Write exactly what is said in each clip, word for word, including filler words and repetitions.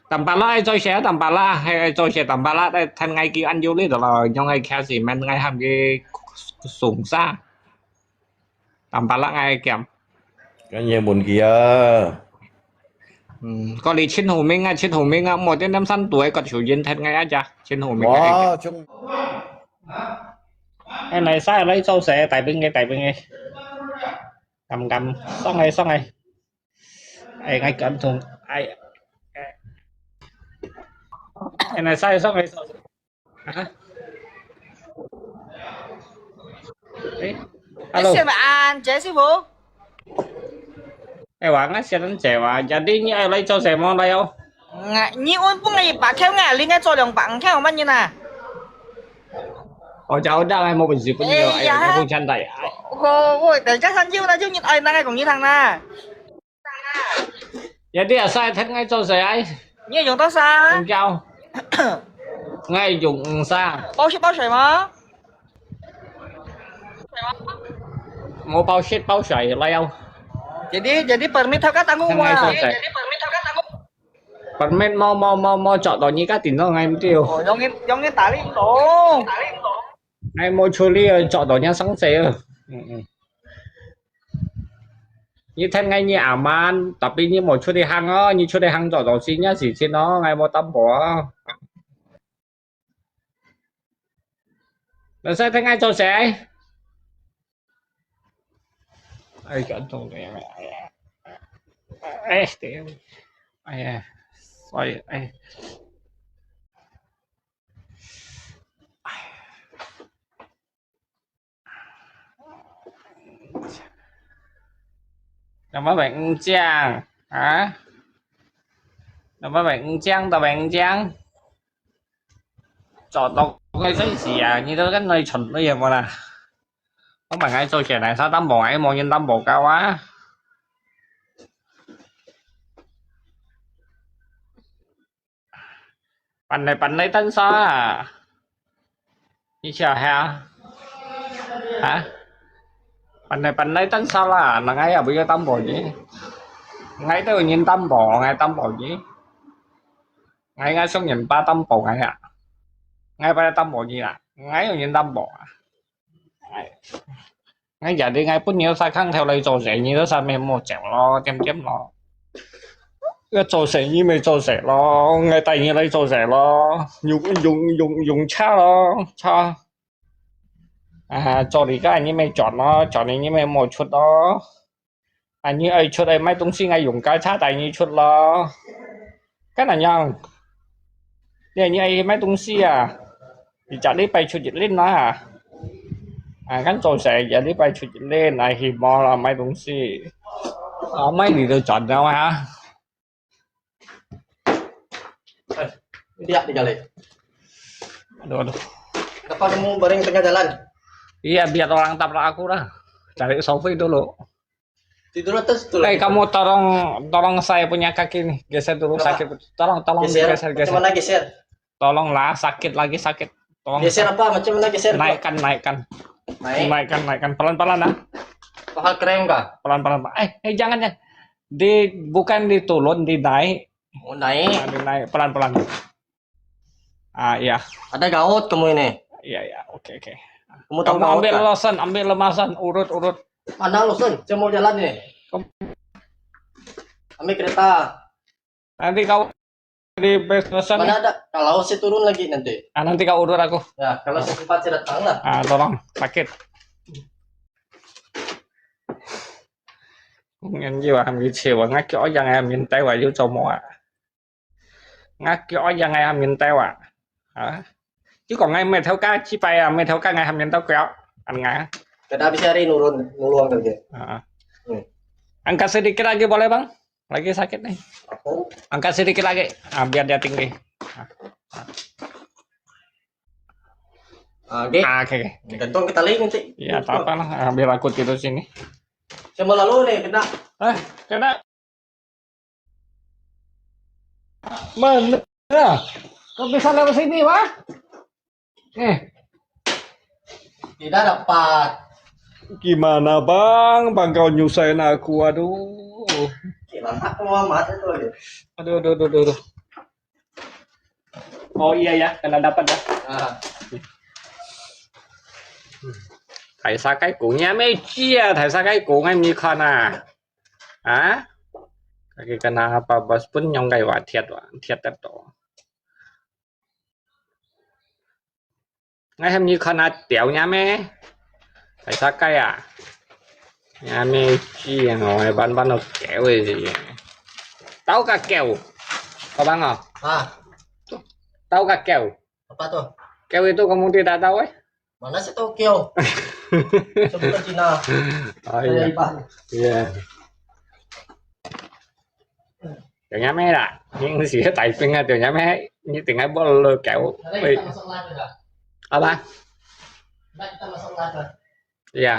Tampalak ai做事，tampalak，係愛做事，tampalak，但係𠊎佢恁有力个咯，用愛開始，免𠊎喊佢送啥。Tampalak ai kiam。跟人問佢啊。嗯，嗰裡陳浩民啊，陳浩民啊，莫點點三度个國球員，聽𠊎啊，陳浩民啊。哇，中。哎，來晒，來做事，大兵个，大兵个。敢敢，上來，上來。 哎，𠊎感動，哎，哎，來晒上來，啊？哎，hello。Siapa an, Jessica? 哎，話𠊎先生姐話，jadi你愛來做事無來哦？Nga, ni un pun ngai pa kau ngai ling ngai 做兩百，你看我們人啊。我找到，哎，無本事，不要，哎，哎呀，你不想带，哎。我，我，等一下上去，那就你，哎，那个公益堂啦。 Jadi asal thét ngai cho sẻ ai. Ngai dùng tao sa? Không chào. Ngai dùng sa. Bao shit bao sẻ mà. Mô bao shit bao sẻ leo. Jadi, jadi permit thao cát tang ngu. Ngai cho sẻ. Permit mô, mô, mô, mô chọn đó nhi cát tỉnh đó ngai mesti. Ồ, dùng in, dùng in tả linh tổng. Ngai mô chua li chọn đó nhi sáng sẻ. Ừ, ừ. Nyi thèn ngai nyi aman, tapi nyi mô chut đi hang ơ, nyi chut đi hang chọ chọ si nyi si chin ơ, ngai mô tâm bổ ơ. Nà sai thèn ngai chọ sẻ. Ai, chọn tông này. Ai, ai, ai. Napa bai ngiang? Ha? Napa bai ngiang, ta bai ngiang? Chọn tông ngai sai si à, nyi tao kan nai chọn nai yam mô na. Không phải ngai cho sẻ nai sa tâm bổ, ngai mô nyin tâm bổ cao á. Bạn này, bạn này tên sao à? Như sao hả? Hả? Bạn này, bạn này tên sao là, là ngai à, bây giờ tâm bổ gì? Ngai tôi nhìn tâm bổ, ngai tâm bổ gì? Ngai, ngai sống nhìn ba tâm bổ ngai à? Ngai ba tâm bổ gì à? Ngai nhìn tâm bổ à? Ngai, ngai giờ đi ngai bún nhiều sai khăn theo lấy cho sẻ, như đó sao mẹ mua chèo lo, tiêm tiêm lo. Cái cho sẻ như mẹ cho sẻ lo, ngai tay như lấy cho sẻ lo. Dùng, dùng, dùng, dùng cha lo, cha. À, cho đi cái như mẹ chọn lo, chọn đi như mẹ mua chut lo. À, nyi ai chut ai mai tông si ngai dùng cái cha tay nyi chut lo. Cái này nhang. Nè, nyi ai mai tông si à. Thì chả đi bay chut jit lên nói à. À, gắn cho sẻ, chả đi bay chut jit lên, ai hi mò là mai tông si. À, mai đi được chọn đâu hả? Eh, biar di kali. Aduh, aduh. Kenapa kamu baring tengah jalan? Iya, biar orang tabrak aku dah. Cari Sofi dulu. Tidur atas tuh. Eh, kamu tolong, tolong saya punya kaki nih, geser dulu. Kenapa? Sakit. Tolong, tolong geser, geser, geser. Macam mana geser? Tolonglah, sakit lagi, sakit. Tolong. Geser apa? Macam mana geser? Naikkan, naikkan. Naik. Naikkan, naikkan. Pelan-pelan, ah. Paha keren kah? Pelan-pelan, Pak. Eh, eh, jangan, jangan. Di, bukan diturun, dinaik. Oh, naik. Ah, dinaik. Pelan-pelan. Ah, iya. Ada gaut kamu ini. Iya, iya. Oke, oke. Kamu tahu gaut kah? Kamu ambil lotion, ambil lemasan, urut, urut. Mana lotion? Saya mau jalan nih. Kamu ambil kereta. Nanti kau di base lotion. Mana ada? Kalau saya turun lagi nanti. Ah, nanti kau urut aku. Ya, kalau saya sempat saya datang lah. Ah, tolong, sakit. Ngen jiwa ham yu chewa, ngai kyo yang ham yin tai wa yu cho mo a. Ngai kyo yang ngai ham yin tai wa. Ha? Yu kong ngai me thau ka chi pai a, me thau ka ngai ham yin tau kyo. An ngai. Kada bisa ri nurun, nuluang lagi. Ha. Hmm. Angkat sedikit lagi boleh, Bang? Lagi sakit nih. Apa? Angkat sedikit lagi. Ah, biar dia tinggi. Ah, oke. Ah, oke, oke. Gantung ke tali nanti. Iya, tak apa lah. Ah, biar aku tidur sini. Saya mau lalu nih, kena. Eh, kena. Mana? Kok bisa lewat sini, Wak? Eh. Tidak dapat. Gimana, Bang? Bang, kau nyusahin aku, aduh. Gimana aku mau mati tuh, ya? Aduh, aduh, aduh, aduh, aduh. 哦，iya, iya, kana dapat ya. 啊，大沙雞公，你還沒知啊？大沙雞公，你看啊，啊，佢kana apa bos pun nyong kai wa thiat wa thiat tep to. Ngai hem ni khon a tiau nya me? Thai sa kai a? Nya me chi yang oi ban ban no keu e. Tau ka keu. Ka bang a? Ah, Tau ka keu. Apa tu? Keu itu kamu tidak tahu eh? Mana saya tahu keu? Sebutan Cina. Oh Saya iya. Iban. Iya. Tiau nya me lah. Ini si tai ping a tiau nya me. Ini tinggal bol lo keu. Nanti Wei. Kita masuk live ya. Apa? Nanti kita masuk live ya. Iya.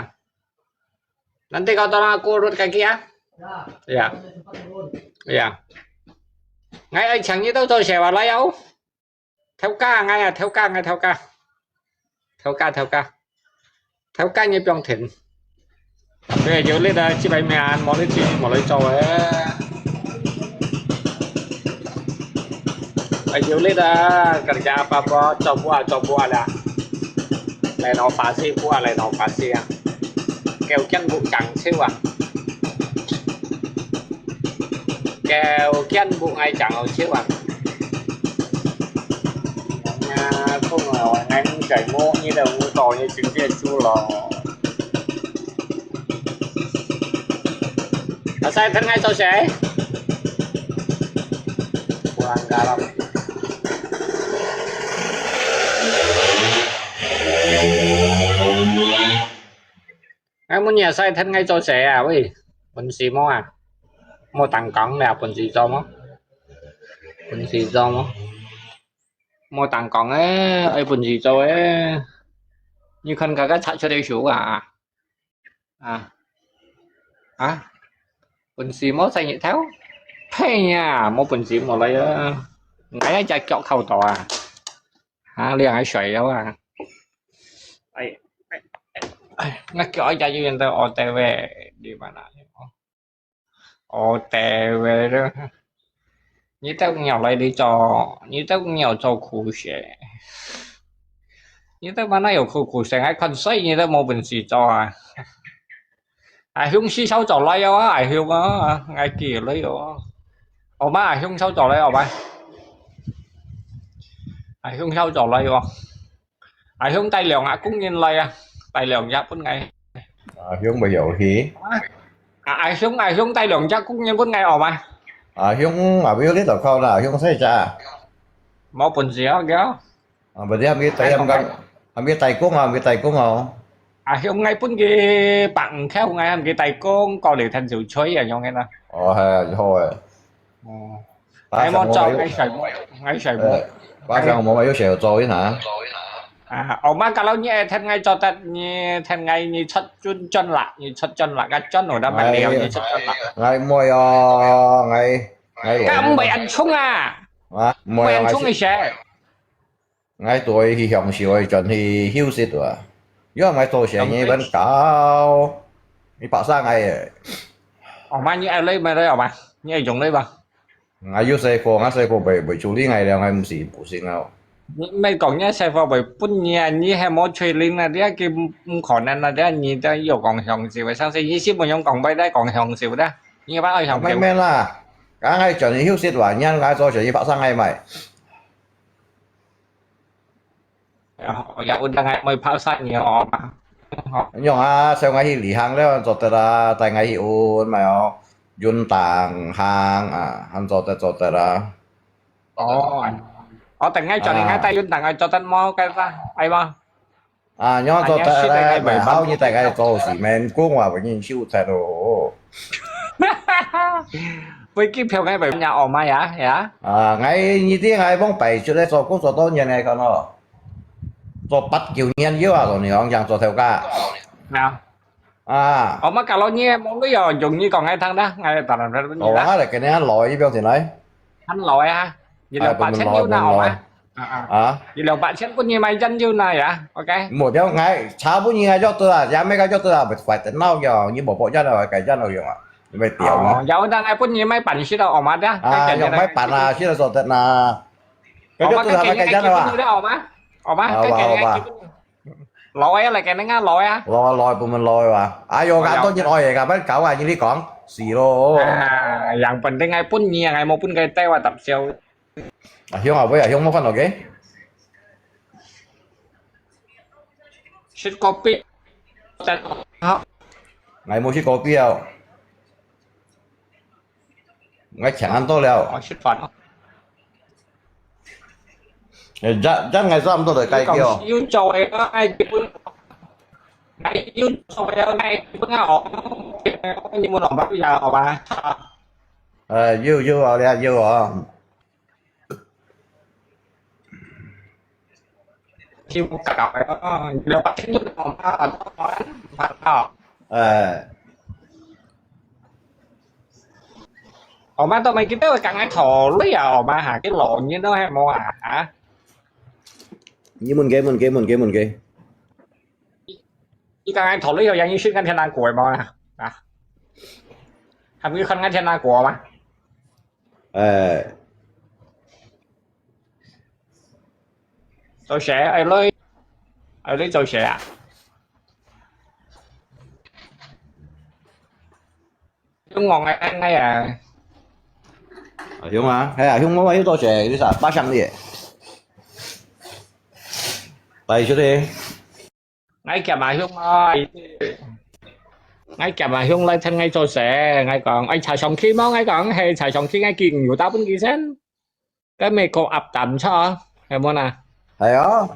Nanti kau tolong aku urut kaki ya. Ya. Iya. Saya cepat turun. Iya. Ngai ai chang ni tau tau sewa lah yau. Theo ca ngai à, theo ca ngai theo ca. Theo ca theo ca. Theo ca như piong thịnh. Về chiều lít à, chỉ bảy mươi ăn, mò lít chi, mò lít châu ấy. Ai chiều lít à, kerja apa apa, châu bua, châu bua lah. Lai nau pasi bua, lai nau pasi à. Kêu kian bu chang siu à. Kêu kian bu ngai chang siu à. Nhà không ở ngoài ngay mông chảy mô như đầu ngu tò như trứng kia chu lò. Ở sai thân ngay sau sẽ. Buang garam. Ai, mun ya sai thân ngay sau sẽ à, ui. Bun si mo à. Mo tang kong le, bun si cho mo. Bun si cho mo. Mo tang kong e, ai bun si cho e. Như khăn cả cái thạch cho đây sủ à. À. À. Bun si mo sai nhị theo. Phe ya, mo bun si mo lai à. Ngai ya chak chok khâu to à. Hả, liang ai sỏi đâu à. Ai, ai, ai, ai, ngai kêu ai chak yu yên tao ở tè về đi mà nè. Ở tè về đó. Như tao nghèo lại đi cho, như tao nghèo cho khổ sẽ. Như tao mà nó có khổ khổ sẽ ai còn sai như tao mo bun si cho à. Ai hung si sau cho lai à, ai hung à, ngai kì lai à. Ở mà ai hung sau cho lai ở mà. Ai hung sau cho lai à. Ai hung tai lòng à, cũng nhìn lai à. Tai lòng ya pun ngai. À, hung bao nhiêu hì? À, ai hung, ai hung tai lòng ya cũng nhìn pun ngai ở mà. À, hung à, bao nhiêu lít khâu là hung sai cha. Mo bun si à, kìa. À, bây giờ hàm cái tai hàm cái, hàm cái tai công à, hàm cái tai công à. À, hung ngai pun kì bằng theo ngai hàm cái tai công, có lẽ thành chịu chơi à, nhung cái na. Ồ, hè, thôi. Ồ. Ba Ai mo sang cho mo ngai sai mo, ngai sai mo. Ba sang mo ngai yu sai cho in hả? À, ở mà cả lâu nhé, thân ngai cho tết nhé, thân ngai nhé xuất chun chun lạ, nhé xuất chun lạ, cái chun ở đó mà Ngai, liều nhé xuất chun lạ. Ngai mo yo, ngai, ngai Cả lo. Không phải ăn chung à? Hả? Mo Không phải yo ăn ngai chung si. Thì sẽ. Ngai tuai hi hiong siu ai chon hi hiu sit wa. Yo ngai to sia ngi ban kau. Ni pa sa ngai. Ở mà như ai lấy mà đấy ở mà. Như ai dùng đấy mà. Ngai yu sai ko ngai sai ko bai bai chu li ngai liang ngai msi bu sing ngau. Mày còn nhớ sai phao bai pun nhé, như hai món chơi linh là đấy cái khó nên là đấy như đấy yêu còn hiong siu, sang sẽ như ship một nhóm còn bay đấy còn hiong siu đấy. Như bác ơi hiong Mai siu. Mai la. Ka ngai chon hi hiu sit wa nyan ngai to sia hi pa sa ngai mai. Ya, ya undang ai mai phao sat ni ho ma. Nyong a, sau ngai hi lì hang le, zot ta la, tai ngai hi un mai o. Yun tang hang a, han zot ta zot ta la. Ồ. Ồ, tai ngai cho ni ngai tai yun tang ngai cho tan mo kai ta. Ai ma. A, nyong zot ta la, mai hao ni tai ngai zo si men kung wa, bai ni siu tai lo. Với cái phiếu ngay bảy nhà ở mà ya, ya. A, ngai ni ti ngai bong bai chu le zo kung zo to niên ngai kan lo. Zo pat kiu niên yo a, zo ni hong yang zo theo ka. Nào. A. Ở mà cả lo nhé, mong cái giờ dùng như còn ngay thằng đó, ngay ta làm ra Lo như đó. Ha le ke ne lo yi biao ti nai. Thằng lo ya. Như là bạn sẽ như nào mà. À, à. Hả? Vậy là bạn sẽ có nhiều mai chân như này à? Ok. Một đứa ngay, chả có nhiều ngay cho tôi à, giá mấy cái cho tôi à, phải phải tính nào giờ, như bộ bộ cho là cái cho nào dùng à. Như vậy tiểu Ờ, mà. Giờ đang ai có nhiều mai bạn sẽ đâu ở mà đó. Cái À, cái dùng này máyปั่น à, chứ là rồi tết là. 該个都係該个人啊吧？好吧，好吧，該个人啊，好吧。老个來个人啊，老个啊。老个，老个，部門老个吧？哎喲，哦，恁多人愛个，該班搞啊，你講，死咯。啊，yang penting𠊎分你，𠊎無分佢，帶我搭笑。啊，香啊，喂啊，香，無飯OK？食kopi。好。𠊎無食kopi啊。 𠊎請恁多了。哦，食飯哦。誒，這，這𠊎差毋多就該叫。有做个，愛分，有做个，愛分啊，哦，你們老闆呀，好吧？誒，有，有啊，有啊。 誒。Oma都毋記得講愛討鐳啊，Oma哈，佢老人都還無啊，哈？你問佢，問佢，問佢，問佢。佢講愛討鐳，有人去看天南國無啊？啊？還沒去看天南國嗎？誒。 做事，愛來，愛來做事啊？用講个，愛愛啊。啊，用啊，係啊，用我又做事，你啥，八項的。來，兄弟。 𠊎兼阿兄啊，𠊎兼阿兄來同𠊎做事，𠊎講，愛查上去無？𠊎講，係查上去，𠊎寄有打分佢先。該美國鴨蛋錯，係無啊？係啊。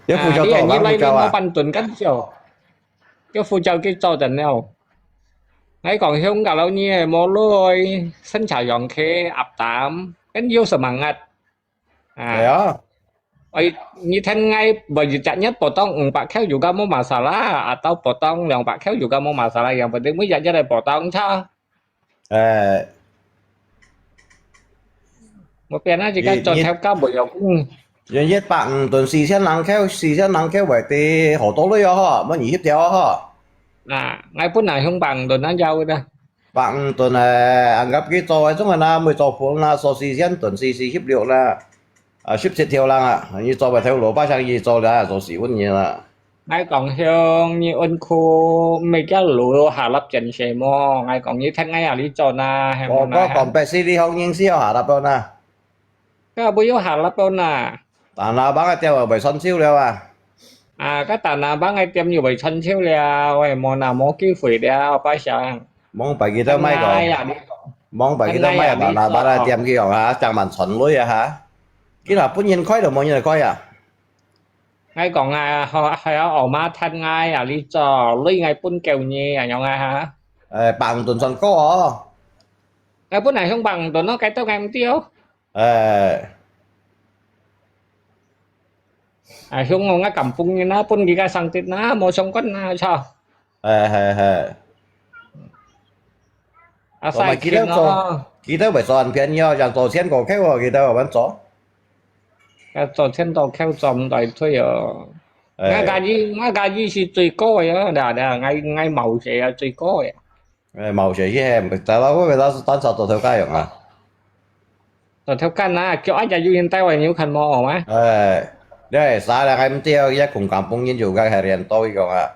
有副教授，啊，你來，你無半頓，該就，有副教授做得了。𠊎講，兄，kalau你無來，先查上去鴨蛋，跟有semangat。 啊。係啊。哎，你聽𠊎，每一隻月potong五百塊juga無masalah，atau potong兩百塊juga無masalah，yang penting每一日來potong就。誒。無變啊，這個做頭家無用。你，你，一百五噸四千零塊，四千零塊會得好多鐳哦，吼，無二十條哦，吼。啊，𠊎本來想百五噸啊，要个。 百五噸誒，anggap佢做誒，總係啦，每做半啦，做四千噸，四，四十六啦，啊，十七條啦，你做毋透，老百姓佢做啦，做四分人啦。𠊎講兄，你恩苦，毋係叫老下粒建設無？𠊎講你聽𠊎啊，你做啦，係無啦？我，我講白事，你好認識哦，下粒哦啦。 該毋有下落到哪？Tanah Abang个店啊，賣酸酒了啊。啊，該Tanah Abang个店又賣酸酒了，喂，無哪無機會了，拜相。望擺佢兜賣講，哎呀，你，望擺佢兜賣啊，Tanah Abang个店去講啊，正蠻賺鐳啊哈。佢若分人開就無人來開啊。𠊎講啊，好，還有我媽趁𠊎啊，你做，鐳𠊎分夠你啊，樣啊哈。誒，百五噸算高哦。𠊎本來想百五噸咯，該兜𠊎毋知哦。 誒。啊，向我个甘榜人啊，分佢个生意啊，無相干啊，操。誒，係，係。啊，我們佢兜做，佢兜會賺便宜哦，像做千過扣哦，佢兜慢慢做。啊，做千多扣做毋到退哦。誒。𠊎个意，𠊎个意思最高个啊，對啊，對啊，𠊎，𠊎冒險啊，最高个。 誒，冒險去，毋知啦，我為啥單少做頭家用啊？做頭家啊，叫阿姐有人帶我，你有看無嘛？誒，你係啥啦？還毋知啊，一窮甘榜人就該係連到一個啊。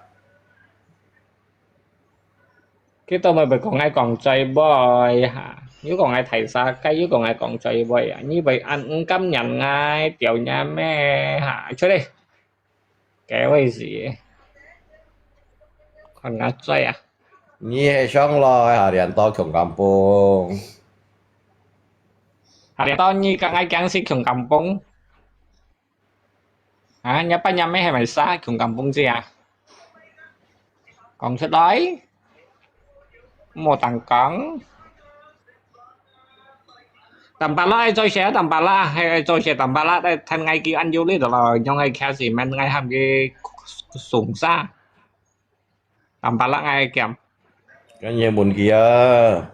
佢都毋會講𠊎講嘴巴哈，又講𠊎大沙雞，又講𠊎講嘴巴啊！你會恁毋甘人𠊎，丟人咩哈？出去！ 該位是，看𠊎嘴啊！你係上來下連到窮甘榜。下連到你講𠊎驚死窮甘榜。啊，你半夜咩係賣沙窮甘榜子啊？講出來！ 無當講。Tampalak愛做事，Tampalak，係愛做事，Tampalak，但係𠊎佢恁有力个咯，用𠊎cash，免𠊎喊佢送啥。Tampalak𠊎兼。跟人問佢啊。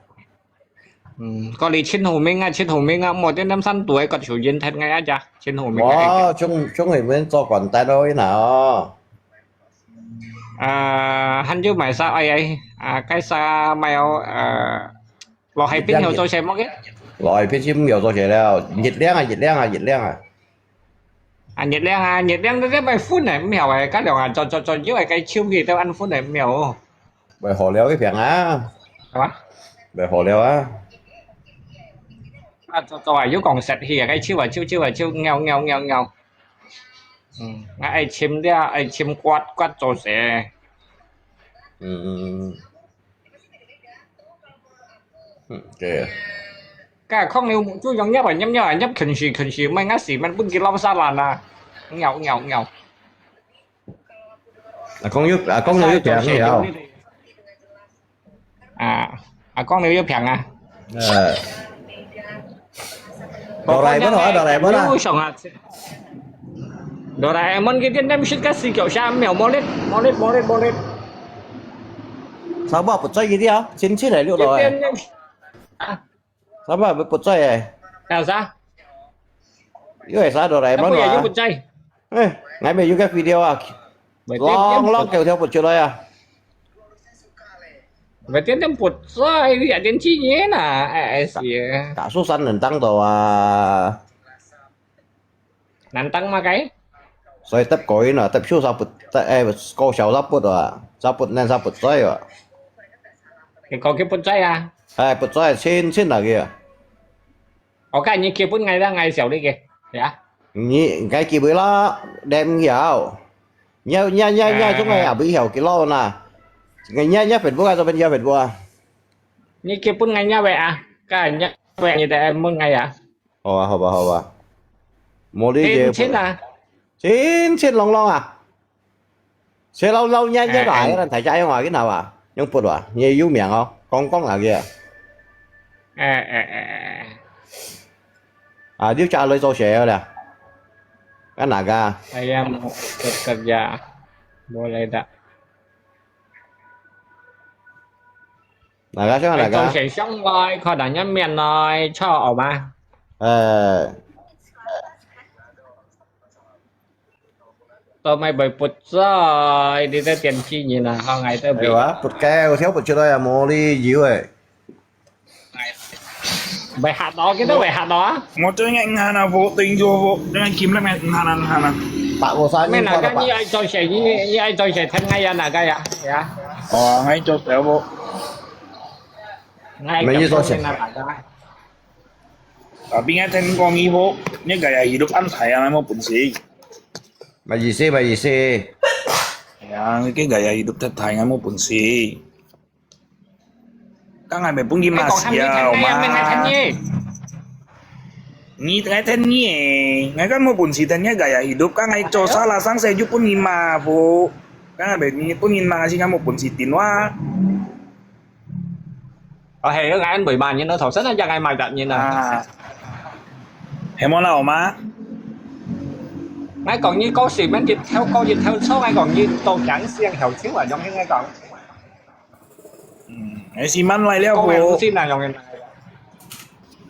嗯，該你真好命啊，真好命啊，無點點三度个，該就應聽𠊎啊，真好命啊。哇，從，從後面做官帶到去哪哦？ 啊，還有賣啥？哎，哎，啊，該啥賣哦，呃，落海邊有做些麼个？來，別人毋曉做事了，月亮啊，月亮啊，月亮啊。啊，月亮啊，月亮都在該分來，毋曉誒，該兩啊，做做做，又係該手機都按分來，毋曉哦。會好了一平啊，係嘛？會好了啊。啊，做做啊，又講實氣啊，該手啊，手手啊，手，喵喵喵喵。嗯，啊，愛尋了，愛尋刮刮做事。嗯嗯嗯。 嗯，對。該空流目珠用入啊，入入啊，入近視近視，毋係呃死，毋係分佢撈沙爛啊！喵喵喵！阿公又阿公又平了。啊，阿公你又平啊？呃。哆啦A夢好啊，哆啦A夢啊。又想啊。哆啦A夢佢點點食个四腳蛇，喵，無力，無力，無力，無力。差不多不在一條，親親來六樓誒。點點啊。 Sabar，不在誒。有啥？有係啥哆啦A夢啊？又不在。誒，𠊎乜有个video啊，long long九條不出來啊。Berarti dia putra, dia ada cincin lah. Eh, eh, sia. Kak Susan nentang tu ah. Nantang makai? 所以得過癮啊，得手手不，得，誒，過手手不啊，手不能手不在啊。你講佢不在啊？誒，不在，親，親那個啊。我看你結婚，𠊎啦，𠊎笑你个，呀。你，𠊎機會啦，你毋曉。你，你，你，你，總係也毋曉幾老啦。你，你，你Facebook啊，做朋友Facebook啊。你結婚，𠊎也會啊，該你會，你得問𠊎啊。 好啊，好吧，好吧。無你个，親親啊。親親朗朗啊。誰老老爺爺來，哎，哎。咱大家用啊，你好啊，用不啊，你有名哦，講講啊个。哎，哎，哎，哎。啊，你家來做事了啦？啊，哪個啊？哎呀，無，kerja，無來的。 哪個想哪個？做事上來，看人家面來，錯，好嗎？誒。都毋會不在，你在電視人啊，好，𠊎都毋。哎呀，不該，有條不出來啊，無理由誒。 會嚇到，佢都會嚇到啊！我最愛五下啦，不，頂住不，最愛金啦，五下啦，五下啦。百五三，咩哪個？你愛做事，你，你愛做事，聽𠊎呀，哪個呀？呀？哦，𠊎做事不。𠊎沒意思，做事哪個？啊，邊個聽講你不，你個呀，hidup安排啊，無本事。沒意思，沒意思。哎呀，你個呀，hidup太太，𠊎無本事。 該𠊎乜分佢罵死啊，好嗎？你，𠊎聽你誒，𠊎敢無本事聽你个呀，hidup，該𠊎做salah上世就分你罵不？該𠊎乜你分你罵，係𠊎無本事頂哇？哦，係，𠊎會罵人咯，頭先啊，就𠊎罵別人啊。啊，係無啦，好嗎？𠊎講你講事，乜一頭講一頭錯，𠊎講你到驚死，好笑啊，用應該講。 嗯，𠊎是慢來了不？講个事情啊，用个。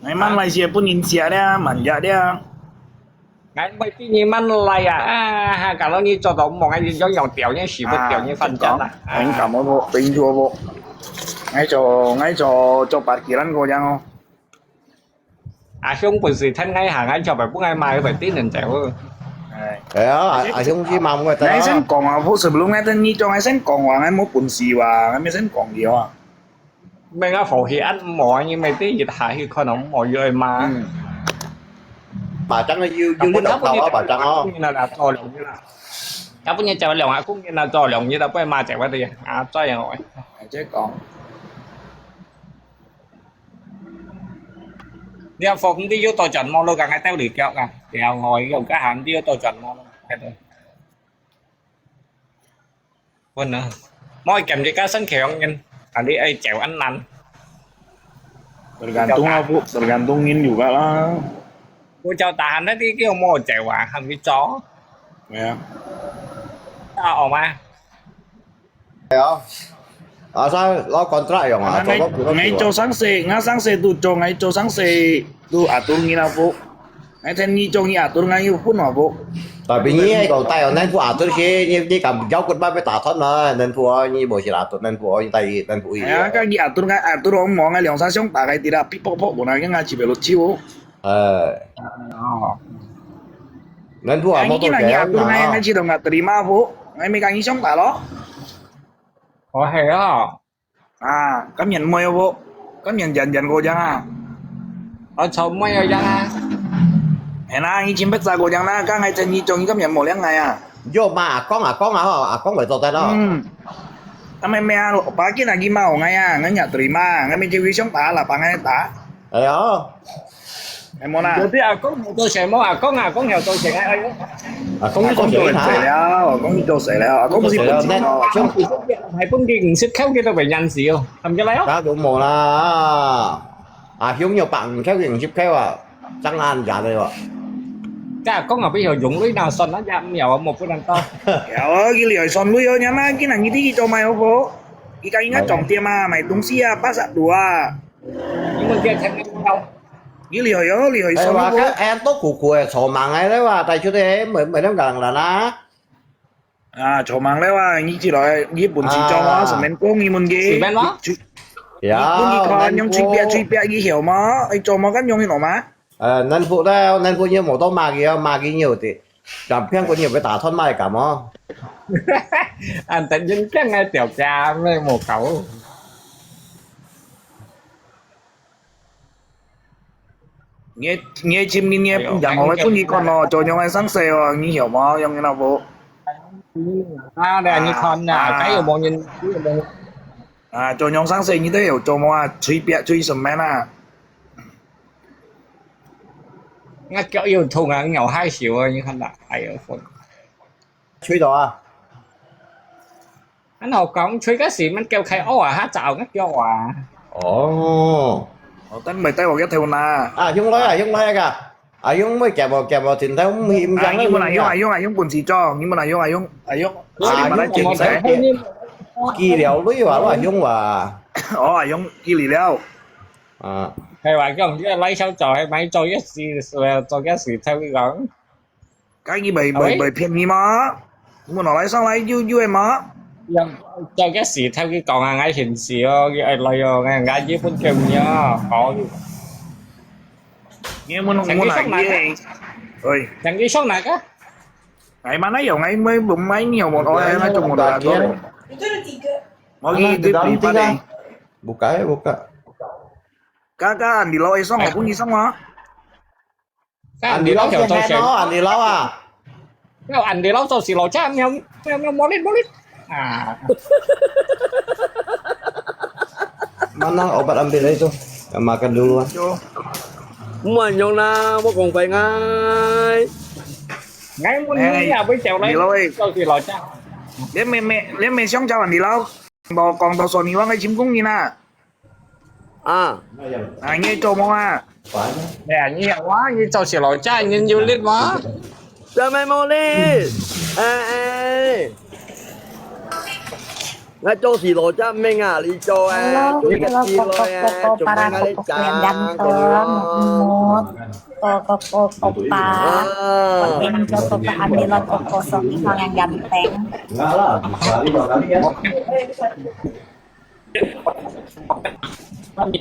𠊎慢來是分人食了，慢食了。𠊎毋會比你慢來啊！啊，哈，kalau你做到毋好，𠊎就用用掉你屎朏，掉你飯碗啊！啊，你講無，頂住無？𠊎做，𠊎做，做parkiran个樣哦。 阿兄本事聽𠊎行，𠊎就會分𠊎罵，會叮人走。哎。哎呀，阿，阿兄去罵我，𠊎先講啊，不是，不，𠊎等你講，𠊎先講啊，𠊎無本事哇，𠊎先講了啊。毋係啊，火氣恁無啊，你每天一下去看到無，又愛罵。嗯。Padang有，有你老頭啊，Padang哦。那啦，做兩日啦。要不你叫兩下，公園啦，做兩日啦，不然罵走我的啊，這樣哦。哎，再講。 你阿福你又到轉無咯？剛才兜你腳啊，然後又加行你又到轉無咯？係咯。問啊，莫嫌你家生強人，啊你愛走恁難。Tergantung lah, Bu. Tergantung ngin juga lah. 我就tahan啦，你叫我走啊，喊你走。係啊。啊，好嗎？ Asal lo kontrak yang ah, 𠊎做上世，𠊎上世都做，𠊎做上世都atur ngin apa？𠊎聽你做你atur，𠊎有份apa？ Tapi你係講帶哦，恁苦阿俊去，你，你敢腰骨板被打斷了，恁苦哦，你無去阿俊，恁苦哦，你帶去，恁苦去。哎呀，該佢阿俊，該阿俊好忙啊，兩三箱打開的啦，噼啪啪，無啦，跟佢一邊落去哦。哎，哦。恁苦啊，哎，你今日你阿俊，莫多謝啊。哎，哎，知道啊，terima po，哎，沒跟你相打咯。哦，係啊。 啊，今年妹有無？今年janjian過樣啊？哦，做妹有樣啊？係啦，以前不咋過樣啦，剛才趁你中，今年無靚來啊。有嘛，阿公，阿公啊，吼，阿公會做得咯。嗯。啊，妹妹啊，爸今日佢mau ngai啊，ngai nyak terima，ngai mi cewek song pa，lapang ngai ta。哎喲。 係無啦？有啲阿公有做事無？阿公，阿公有做事啊，哎喲。阿公做事啊？阿公做事了，阿公做事了，阿公毋係本錢哦。係本錢五十箍佢都會認識哦，係毋係啦？該都無啦，阿兄有百五箍、五十箍啊，爭恁遠个喎。該阿公啊，比較用鐳那算啦，也毋要啊，無不能到。有啊，佢厲害算鐳哦，你嘛，今日你自己做買好不好？佢講應該重點啊，買東西啊，巴薩路啊。 你問佢聽得到？你厲害喲，厲害，哎，哇，上路哦。該，哎，都苦苦个，坐忙个了哇，帶出去，每，每天冷冷啊。啊，坐忙了哇，你起來，你本事做啊，啊。Semen kong，你問佢。Semen咯。你，你，你問佢看，用吹壁，吹壁，你曉嗎？你做麼个用，你懂嗎？呃，恁苦了，恁苦，你無到罵佢哦，罵佢有的。 Sampiang ko niyo beta thon mai kamo. Ang tadyan kang ay tiyaw kamo mo kao. Nge, nge chim ni nge yang mo kun ni kono cho nyong ay sang seo ang ni hiyo mo yang na po. Ah, da ni kon na. Kayo mo yin. Ah, cho nyong sang seo ni de yo cho mo a chui pia chui semen a. 𠊎腳又痛啊，咬害手啊，你看啦，哎喲，風。吹到啊。恁好講，吹个時，มัน叫開哦啊，下早个腳啊。哦。哦，等你帶我个頭那。啊，用來啊，用來啊，啊，用咩夾哦，夾哦，前頭唔係，唔啊，你問啊，用啊，用啊，用本事做，你問啊，用啊，用，啊，用，啊，你問啊，用啊，用啊，用啊，寄了鐳啊，我用啊。哦，用寄了。 啊。係話講，這個來小灶係買做一時，做一時頭佢講。該你咪，咪，喂。咪騙你嘛？你問我來上來，有，有个嘛？做一時頭佢講啊，𠊎現時哦，佢愛來哦，𠊎，𠊎日本叫你哦，好。你問，問哪個？喂。想去上哪個？哎，mana有？哎，沒，沒，沒有，我，我，那就沒得了。我去，去，去，去。 Buka, eh, buka. Kaka, Andy Lau isong, apun isong, ah. Andy Lau siya head, no? Andy Lau, ah. Andy Lau 做事老差，喵，喵，喵，molit, molit. Ah. Mana obat ambil itu? Makan dulu, ah. Muan yong na, mo kong pai ngai. Ngai mun ni ya, bơi chèo lai. Andy Lau, eh. 做事老差。你咪，咪，你咪想找 Andy Lau？無講到說你往个成功人啊。 啊。啊，你做麼啊？哎呀，你啊，你做事老差，你有力嗎？做麼無力？哎，哎。𠊎做事老差，毋係啊，你做啊，做事來啊，做麼个你講，講。Koko, koko, koko pa. Ah. Koko, koko, koko, koko, so, ikaw yang ganteng. Ayan, ayan. Hmm,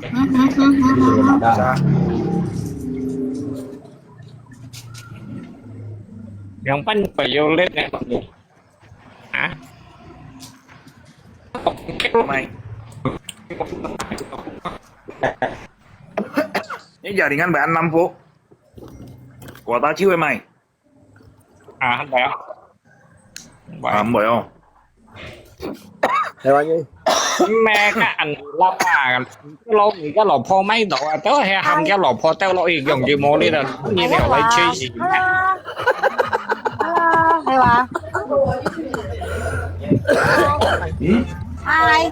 hmm, hmm, hmm, hmm, hmm. Yang pan pa yung lit na. Ha? May. Ini jaringan ba anam po? Kuwata chiwe may. Ah, handa ya. Ah, mbai oh. 係話你。咩个人老啊？老，而家老婆買到啊，都係喊佢老婆兜落去用佢無力啦，你又來吹死。Hello，係話。Hi。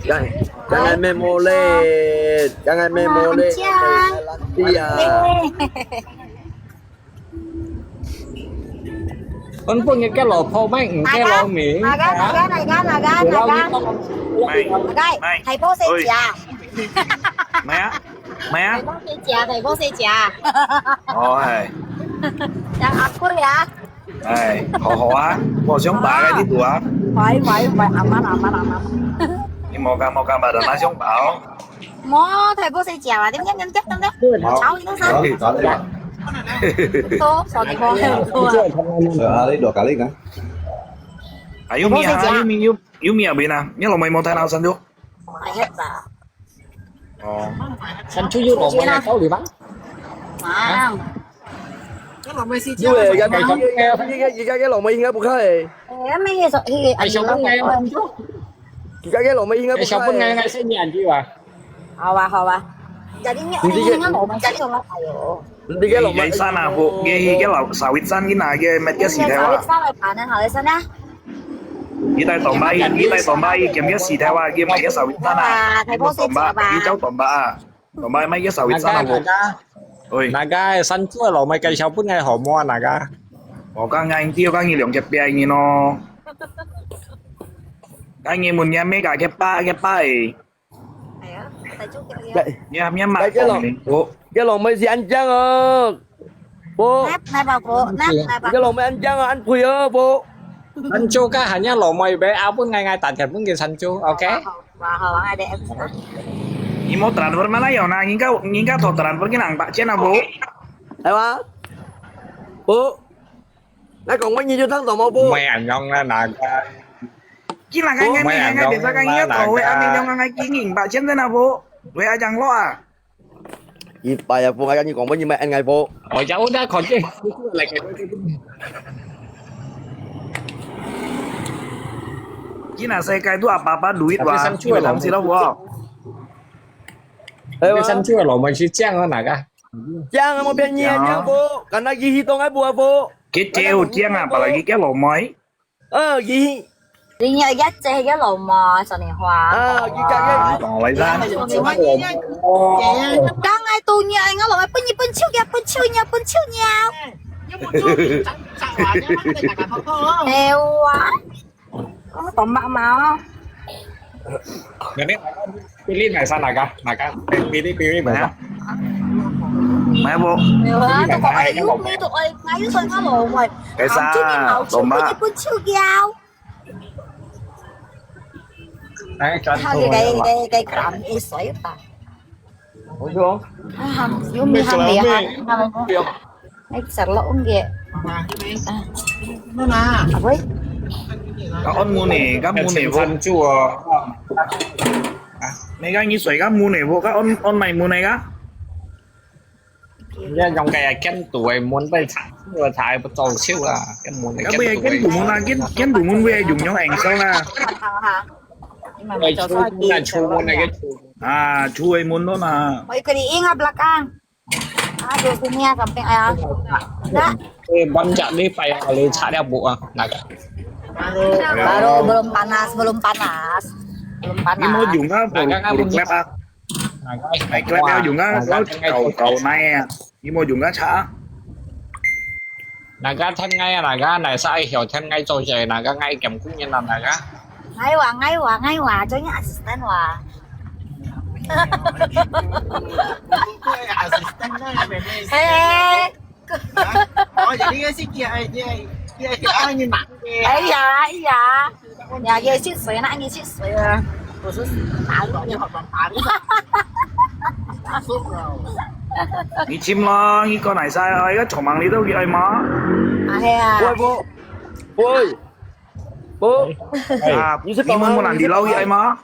Jangan, jangan memoleh, jangan memoleh. Nanti ya. 分分你个老婆買五个老米。哪个，哪个，哪个，哪个，哪个？買，買。哪个？係波西姐啊？買啊，買啊。係波西姐啊，係波西姐啊。哦，係。Yang aku ya. 哎，好好啊，我想打个你度啊。喂喂喂，阿媽阿媽阿媽。你莫講莫講，把人家想打哦。莫，太不會講啊，點點點點點點，好，吵你都是。好，你打你吧。都，手機光很多啊。呃，啊，你落咖喱啊？啊，有米啊，有米有有米啊，米啊，你老妹莫太闹神就。哎呀吧。哦。Sancho又老妹啊，到底吧？啊。又哎，人家，人家，人家个老妹应该不看哎。哎，没有说，哎，哎，小朋友，人家个老妹应该不看哎。小朋友，应该是年纪吧？好吧，好吧。Jadi ni, ni dengan orang macam tu lah, ayo. Hindi ka Gay sana po, gay ka lang, sawit san gina, gay met ka si Tewa. Sawit san, paano, hawit san na? Kita tombai, kita tombai, gay ka si Tewa, gay met ka sawit san na. Tomba, ikaw tomba ah. Tomba, met ka sawit san na po. Oi. Naga, Sancho lo, may kay siya po ngay homo, naga. O ka nga, hindi ka ngilyong kaya ni no. Kaya ni mo niya may ka, kaya pa, kaya pa eh. 係啊，大家叫佢啊。你還沒買你个老，你个老妹是恁樣哦，不。Nap，nap apa，nap，nap apa。你个老妹恁樣哦，恁肥哦，不。Sancho ka hanya lo mai be apun ngai ngai tan kan mungkin Sancho, oke? Wah, wah, wah, ada M S啊。你莫 transfer mana ya, nah, 人家，人家 transfer 个人八千啊，不？係嘛？不。 你講乜你就聽到無？Mày ăn nhông na naga. Kí là ngai ngai mày ngai ngai bisa kang ngai tau wei ăn nhông ngai kí ngin ba chen na po. Wei a jang lo a. Ipa ya po ngai kang ngai kong mwen ni mwen ngai po. Ôi ya udah kong je. Kí là sai kai tu apa apa duit wa. Kí là tang si lo wa. Kí là san chua lo mwen si chang naga. Chang mo pian ni chang po. Kana gi hi tong ai po po. Kí cheu chang a pa la gi kí lo mwen. Ơ, gì? Đi nhờ dắt xe cái lầu mà sao này hoa. Ờ, gì cả cái. Tong lai san. Đang ai tu nhờ anh lầu ai pun pun chiu kìa, pun chiu nhờ, pun chiu nhờ. Heo à. Có tao mạo mạo. Pilih nai san naga, naga. Pilih pilih nai san. Mai po. Heo à, tao có ai yuk mi tao ai, ai yuk san cái lầu mày. Cái sa, tao mạo. Pun chiu kìa. Cái cái cái cái gram cái sỏi ta. Ủa, vô. À, hăm, yum mi hăm đi hăm. Ai, sar lo ung ge. Apa? Ka on mu ne, ka mu ne po. San chua. Mai ka ngi soi ka mu ne po, ka on on mai mu ne ka. Yong kai ken tu ai mun bai cha, ua cha ai po zau chiu a, ken mu ne. Ka bai ken tu mu na, ken ken tu mu bai yong yong eng sao na. Ai chu mu na chu mu na ke chu. À, chu ai mun lo na. Oi, kali ingat belakang. Aduh, sini ya, samping ya. Dah. Eh, ban jak ni pai ya, le cha dia bu ah, naga. Baru belum panas, belum panas. Belum panas. Ni mo yung ka, naga ka bu klep ah. Naga. Ai klep ya yung ka, kau kau nai ya. Ni mo yung ka cha. Naga thêm ngay à, naga nai sa ai hiểu thêm ngay cho chơi, naga ngay kiểm cũng như là naga. Ngay wa, ngay wa, ngay wa, cho nhà assistant wa. Assistant na, Ê, ôi, jadi cái xí kia ai, kia ai, kia ai, kia ai, như nặng kìa. Ê ya, ê ya. Ya, cái xí suối na, cái xí suối à. Ủa, xí suối, tao luôn, nhưng mà còn tao luôn. Tao suốt rồi. Ni chim lo, ni con này sai rồi, cái chồng mạng đi đâu vậy mà? À, hay à. Ôi, bố. Ôi. Bố. À, như xí con muốn ăn đi lâu vậy mà?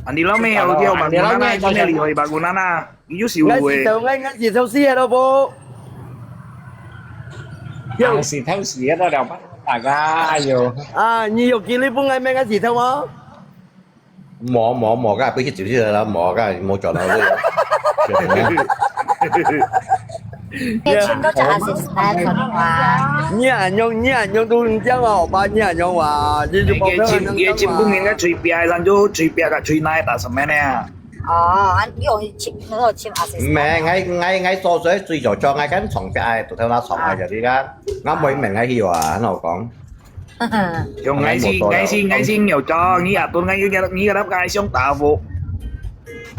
Andi lo me au dio ba gunana, andi me li hoi ba gunana. Iu siu. Ngai si tau ngai ngai si tau si lo po. Yo. Ang si tau si lo dau pa. Aga yo. Ah, ni yo kili pun ngai me ngai si tau mo. Mo mo mo ka pi si si lo mo ka mo cho lo. 你全都叫 assistant 說話。你恁樣，你恁樣都毋驚啊，歐巴，你恁樣話，你就報表恁樣講啊。你个親，你个親公人个隨便，人就隨便个隨哪打什麼呢？哦，你有請，你有請 assistant。毋係，𠊎，𠊎，𠊎做水水做做，𠊎跟床壁个，都頭那床啊，就你个，𠊎毋會明个去啊，很好講。用𠊎先，𠊎先，𠊎先有做，你也都𠊎有，你个那个想答复。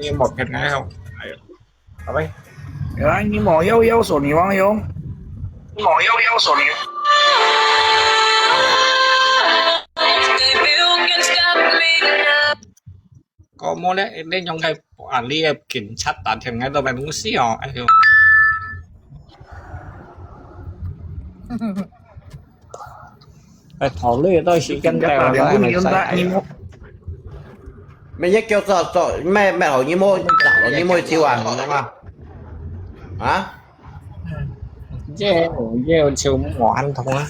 你無騙𠊎吼。哎喲，好呗。哎，你無要要索尼王用？你無要要索尼？我無咧，你用个啊，你个警察打電話到辦公室哦，哎喲。哎，頭累到時間到了，還沒晒。 咩一腳做做咩咩好你妹，你妹笑啊，你知嘛？啊？這這就無安通啊！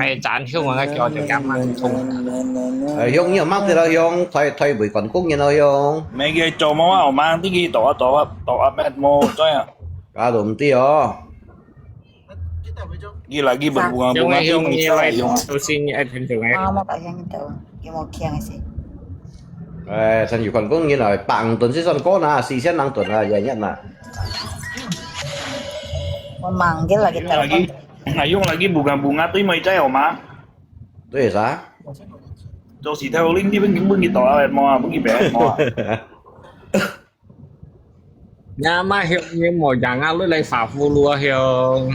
哎，咱香港个腳就咁安通。哎，香，你有mang得了香，退退回廣東人咯香。沒給做麼啊？我mang這個多啊多啊多啊，乜無在啊。啊，都毋知哦。 你來去問問啊，問啊，你問出來用。首先你愛聽懂哎。啊，我白天都有無聽是？哎，陳玉坤講，你來百五噸是算高啦，四千零噸啊，一日嘛。我忙个啦，你來去，哎，用來去問啊問啊，對沒在有嗎？對啥？做事頭領，你問問佢多少毛啊，問佢白毛啊。 Nama hiong ni mo jang alu lai fa fu lu hiong.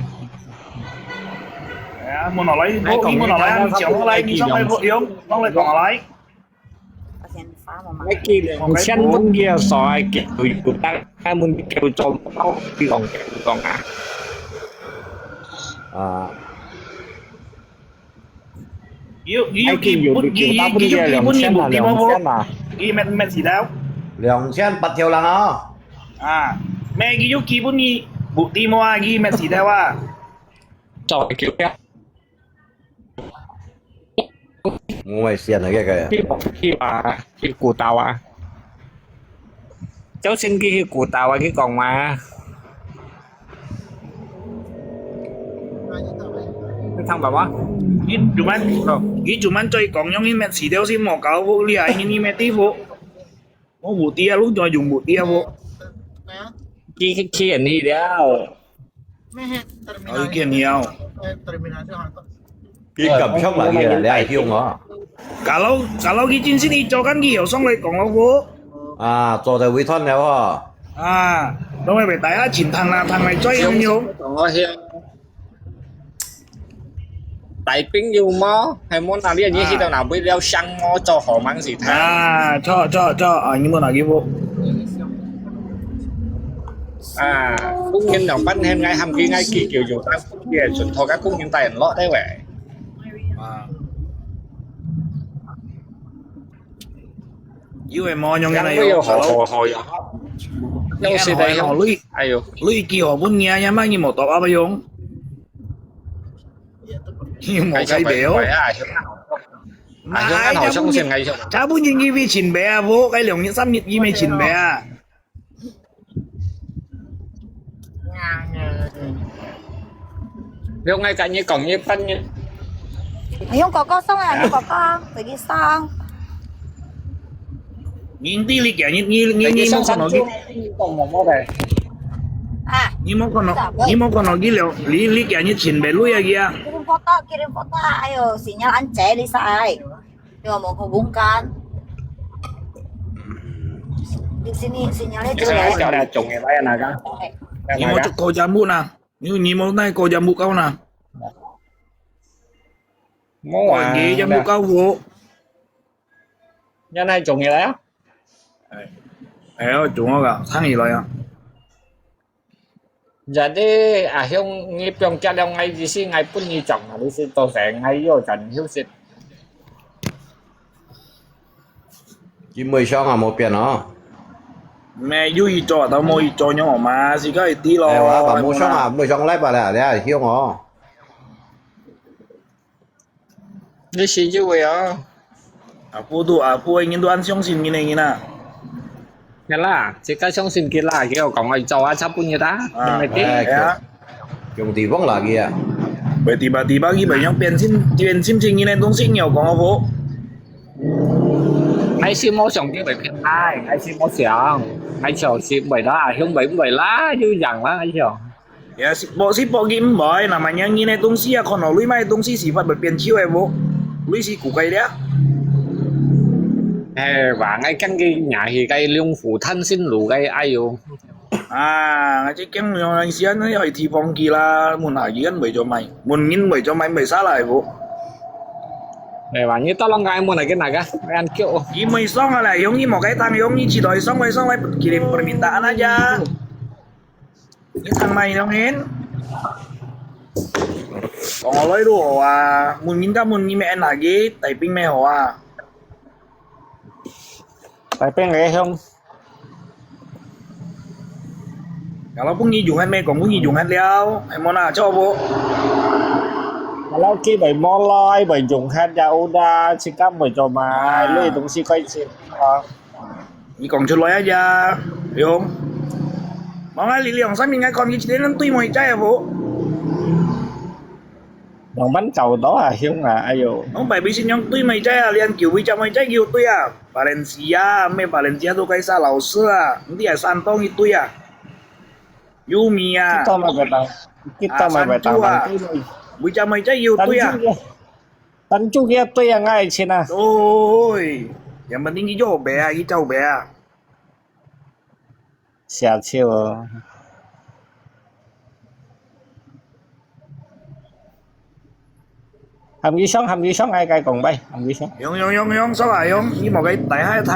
哎呀，問落來，你講，你問落來，你講落來，你上來用，上來講落來。我先發我媽。Ai ki liang xian mun kia so ai ki tu yu ta ai mun kia tu zong tau ki long kia tu zong ah. 啊。 佢佢佢佢佢佢佢佢佢佢佢佢佢乜乜事了？兩千八條人啊！啊，咩佢佢佢佢乜事了啊？做佢啊！我會選啊，這個。去，去啊，去古道啊。朝晨佢去古道啊，佢講嘛。你聽到嗎？佢做麼，佢做麼再講，用佢乜辭掉先莫搞屋裡啊，佢乜地步。 我無知啊，路上用無知啊，無。佢，佢去了。哦，佢去了。佢敢上來个，你還用哦？Kalau，kalau佢真係你做緊，佢有上來講咯，無？啊，做得回轉了哦。啊，當然袂大家盡聽啦，聽來再用用。大朋友麼？係無哪裡你去到哪位了，想麼做好忙事聽。啊，著，著，著，啊，你無哪個屋？啊，工人兩班現在喊佢，𠊎去叫有單，佢係準頭个工人帶人落个喂。啊。因為無用个，有好，好，好，有好。有時代用，哎喲，累積好分你啊，也嘛你無多啊，用。 你無改變哦。哎，哎，哎，哎，哎，哎，哎，哎，哎，哎，哎，大部分人佢會清白啊，無，該兩日三日佢會清白啊。用愛跟你講一半呢。用哥哥送啊，用哥哥，自己送。 你，你，你，你，你，你，你無看到佢？啊，你無看到，你無看到佢了？你，你今日清白累啊佢啊？Kirim foto, kirim foto. Ayo, sinyal anjay di sa ay. Yo, mau hubungkan. Di sini sinyalnya jelek. 你無去過jambut啊？你，你無拿過jambut kau啊？無啊。你jambut kau無？ 你哪中起來啊？哎，哎，我中了个，唱起來啊。Jadi，阿兄，你放假了，𠊎意思，𠊎分你中啊，你是多謝，𠊎有賺休息。佢妹上啊，無變哦。沒有一做，都無一做，你好嘛，是个一滴咯。哎，我把妹上啊，妹上來吧啦，你阿兄哦。 你是有个哦。阿婆都阿婆，人都恁相信你呢，人啊。係啦，自家相信佢啦，佢有講愛做啊，差不多啦，啊，你咪知。哎，係啊。用地方啦，佢啊。喂，地方，地方，佢咪用變心，變心情，你呢，東西你有講好無？𠊎是無想佢會變壞，𠊎是無想，𠊎就是為了阿兄，為，為啦，有樣啦，𠊎就。 Ya，是，無，是無佢毋會，namanya你个東西啊，看到你買東西，是發會變手个無？你是古怪了。哎，話𠊎驚佢惹去該龍虎貪心路該，哎喲。啊，𠊎就驚有陣時啊，你愛提防佢啦，問下佢人為咗買，問人為咗買，買啥來無？哎，話你到浪該問來个哪个？恁久。佢買上啊啦，用你莫該當用，你知道佢上位上位，kirim permintaan aja。 你唱麼个東西？講好來都好啊，問人家問你咩哪个，大兵咩好啊？大兵个兄。Kalau分你用下咩，講分你用下了，係無啦，做無？Kalau佢會無來，會用下ya udah，自家會做嘛，啊。你東西開始啊。 你講出來啊呀，兄。望下你兩三面个看佢一個人對妹仔啊無？兩班搞到啊，兄啊，哎喲。兩擺微信樣對妹仔啊，連九位隻妹仔又對啊，Valencia，咩Valencia都該啥老師啊，你還山東一對啊，有名啊。Kita mah batang, kita mah batang. 位隻妹仔又對啊。 Tanjung kia對啊，𠊎愛錢啊。對，yang penting佢做白啊，佢做白啊。Siap siap哦。含佢上，含佢上，𠊎該講拜，含佢上。用用用用，上啊用，你莫該大海聽。